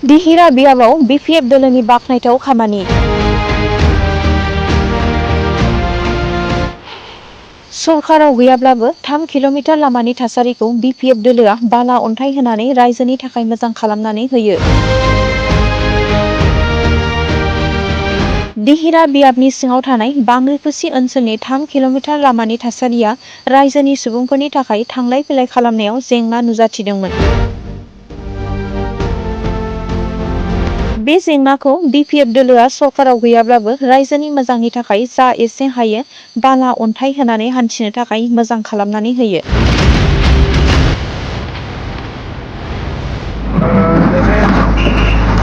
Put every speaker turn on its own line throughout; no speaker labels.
दिहिरा बियाबाव BPF दोलोनि बाखनायथाव खामानि। सरकाराव गैयाब्लाबो 3 किल'मिटार लामानि थासारिखौ बिपिएफ दोलोआ बाला अन्थाइ होनानै रायजोनि थाखाय मोजां खालामनानै होयो। दिहिरा बियाबनि सिङाव थानाय बांग्रिकुसि ओनसोलनि 3 किल'मिटार लामानि थासारिया रायजोनि सुबुंफोरनि थाखाय थांलाय फैलाय खालामनायाव जेंना नुजाथिदोंमोन। बे जेंनाखौ बिपिएफ दोलोआ सरकाराव गैयाब्लाबो रायजोनि मोजांनि थाखाय जा एसे हायो बाला अन्थाइ होनानै हान्थिनो थाखाय मोजां खालामनानै होयो।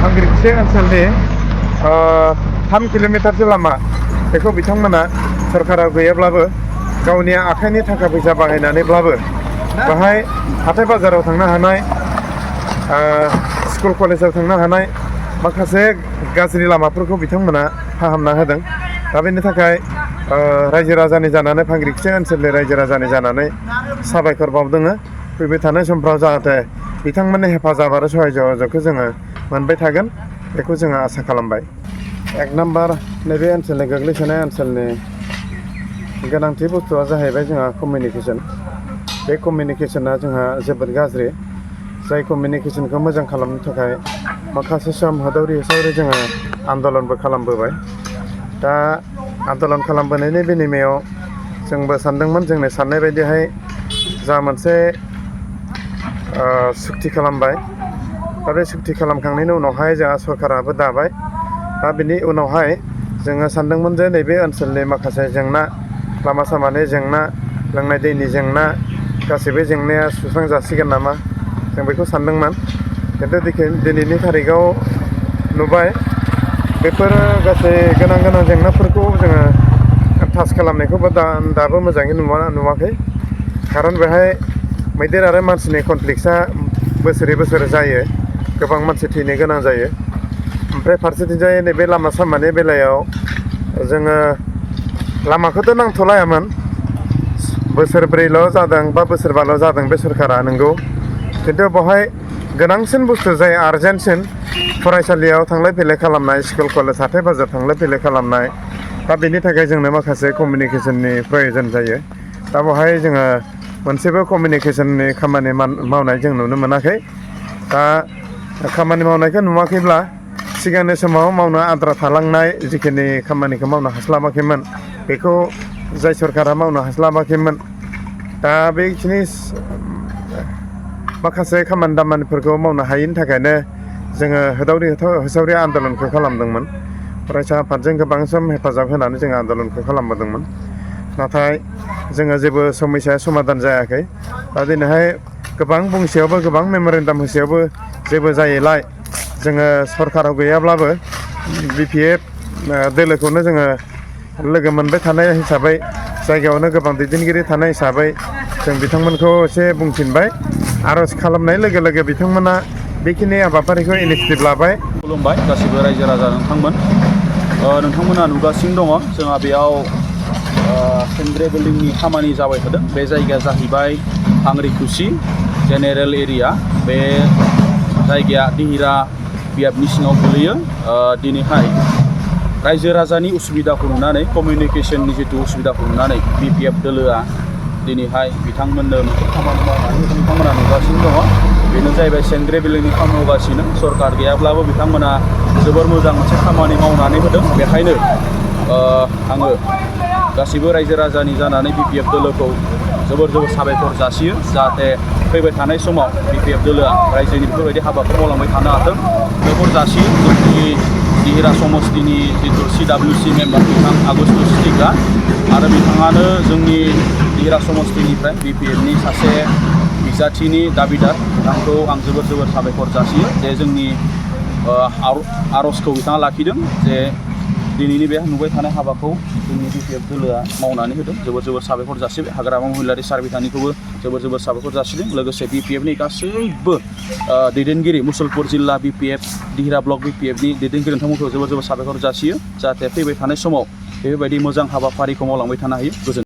बांग्रिकुसि ओनसोलनि 3 किल'मिटारसो लामा बेखौ बिथांमोना सरकाराव गैयाब्लाबो गावनि आखाइनि थाखा फैसा बाहायनानैब्लाबो बाहाय हाथाय बाजाराव थांनो हानाय, स्कुल कलेजाव थांनो हानाय माखासे गाज्रि लामाफोरखौ बिथांमोना फाहामना होदों। दा बेनि थाखाय रायजो राजानि जानानै बांग्रिकुसि ओनसोलनि रायजो राजानि जानानै साबायखर बावदों। फैबाय थानाय समफ्राव जाहाथे बिथांमोननि हेफाजाब आरो सहाय जगाजगखौ जोङो मोनबाय थागोन बेखौ जोङो आसा खालामबाय। 1 नाम्बार नैबे ओनसोलनि गोग्लैसोनाय ओनसोलनि गोनांथि बुस्थुआ जाहैबाय जोंहा कमिउनिकेसन। बे कमिउनिकेसना जोंहा जोबोद गाज्रि। जाय कमिउनिकेसनखौ मोजां खालामनो थाखाय माखासे सम होदावरि होसावरि जोङो आन्दलनबो खालामबोबाय। दा आन्दलन खालामबोनायनि बिनिमयाव जोंबो सानदोंमोन जोंनि साननाय बायदिहाय जा मोनसे सुक्ति खालामबाय। दा बे सुक्ति खालामखांनायनि उनावहाय जोंहा सरकाराबो दाबाय। दा बिनि उनावहाय जोङो सानदोंमोन जे नैबे ओनसोलनि माखासे जेंना, लामा सामानि जेंना, लोंनाय दैनि जेंना, गासैबो जेंनाया सुस्रांजासिगोन नामा जों बेखौ सानदोंमोन। खिन्थु दिनैनि थारिखआव नुबाय बेफोर गासै गोनां जेंनाफोरखौ जोङो टाच खालामनायखौबो दाबो मोजाङै नुवाखै। खारन बेहाय मैदेर आरो मानसिनि कनफ्लिक्टआ बोसोरै जायो। गोबां मानसि थैनो गोनां जायो। ओमफ्राय फारसेथिंजाय नैबे लामा सामानि बेलायाव जोङो लामाखौथ' नांथ'लायामोन। बोसोरब्रैल' जादों बा बोसोरबाल' जादों बे सरकारा नंगौ। खिन्थु बेवहाय गोनांसिन बुस्थु जाय आर्जेन्टसिन फरायसालियाव थांलाय फैलाय खालामनाय, स्कुल कलेज हाथाय बाजार थांलाय फैलाय खालामनाय, दा बेनि थाखाय जोंनो माखासे कमिउनिकेसननि प्रयजन जायो। दा बेवहाय जोङो मोनसेबो कमिउनिकेसननि खामानि मावनाय जों नुनो मोनाखै। दा खामानि मावनायखौ नुवाखैब्ला सिगांनि समाव मावनो आद्रा थालांनाय जिखिनि खामानिखौ मावनो हास्लाबाखैमोन बेखौ जाय सरकारा मावनो हास्लाबाखैमोन, दा बेखिनि माखासे खामानि दामानिफोरखौ मावनो हायैनि थाखायनो जोङो होदावरि होसावरि आन्दलनखौ खालामदोंमोन। फरायसा आफादजों गोबां सम हेफाजाब होनानै जोङो आन्दलनखौ खालामबोदोंमोन। नाथाय जोङो जेबो समस्या समाधान जायाखै। दा दिनैहाय गोबां बुंसेयावबो गोबां मेम'रेन्डाम होसेयावबो जेबो जायैलाय जोङो सरकाराव गैयाब्लाबो बिपिएफ दोलोखौनो जोङो लोगो मोनबाय थानाय हिसाबै, जायगायावनो गोबां दैदेनगिरि थानाय हिसाबै जों बिथांमोनखौ एसे बुंफिनबाय। आर'ज खालामनाय लोगो लोगो बिथांमोना बेखिनि हाबाफारिखौ इनिसियेटिभ लाबाय।
खुलुमबाय गासिबो रायजो राजा नोंथांमोना नुगासिनो दङ जोंहा बेयाव सेंग्रे बिल्डिंनि खामानि जाबाय थादों। बे जायगाया जाहैबाय बांग्रिकुसि जेनेरेल एरिया। बे जायगाया दिहिरा बियाबनि सिङाव गोलैयो। दिनैहाय रायजो राजानि उसुबिदाखौ नुनानै, कमिउनिकेसननि जिथु उसुबिदाखौ नुनानै बिपिएफ दोलोआ दिनैहाय बिथांमोननो मोनसे खामानि मावनानै बिथांमोना नुगासिनो दङ। बेनो जाहैबाय सेंग्रे बिल्डिंनि खामानि मावगासिनो। सरकार गैयाब्लाबो बिथांमोना जोबोर मोजां मोनसे खामानि मावनानै होदों। बेखायनो आङो गासिबो रायजो राजानि जानानै बिपिएफ दोलोखौ जोबोर साबायखर जासियो। जाहाथे फैबाय थानाय समाव बिपिएफ दोलोआ रायजोनि बेफोरबायदि हाबाखौ मावलांबाय थानो हाथों जोबोर जासियो। जोंनि दिहिरा समस्तिनि जिथु CWC मेम्बार बिथां आगस्त सिटिग्रा आरो बिथाङानो जोंनि दिहिरा समस्तिनिफ्राय बिपिएफनि सासे बिजाथिनि दाबिदार। बिथांखौ आं जोबोर साबायखर जासियो जे जोंनि आर'जखौ बिथाङा लाखिदों जे दिनैनि बे नुबाय थानाय हाबाखौ जोंनि बिपिएफ दोलोआ मावनानै होदों। जोबोर साबायखर जासिबाय। हाग्रामा महिलारि सार बिथांनिखौबो जोबोर साबायखर जासिदों। लोगोसे बिपिएफनि गासैबो दैदेनगिरि, मुसलपुर जिल्ला बिपिएफ, दिहिरा ब्लक बिपिएफनि दैदेनगिरि नोंथांमोनखौ जोबोर साबायखर जासियो। जाहाथे फैबाय थानाय समाव बेफोरबायदि मोजां हाबाफारिखौ मावलांबाय थानो हायो। गोजोन्थों।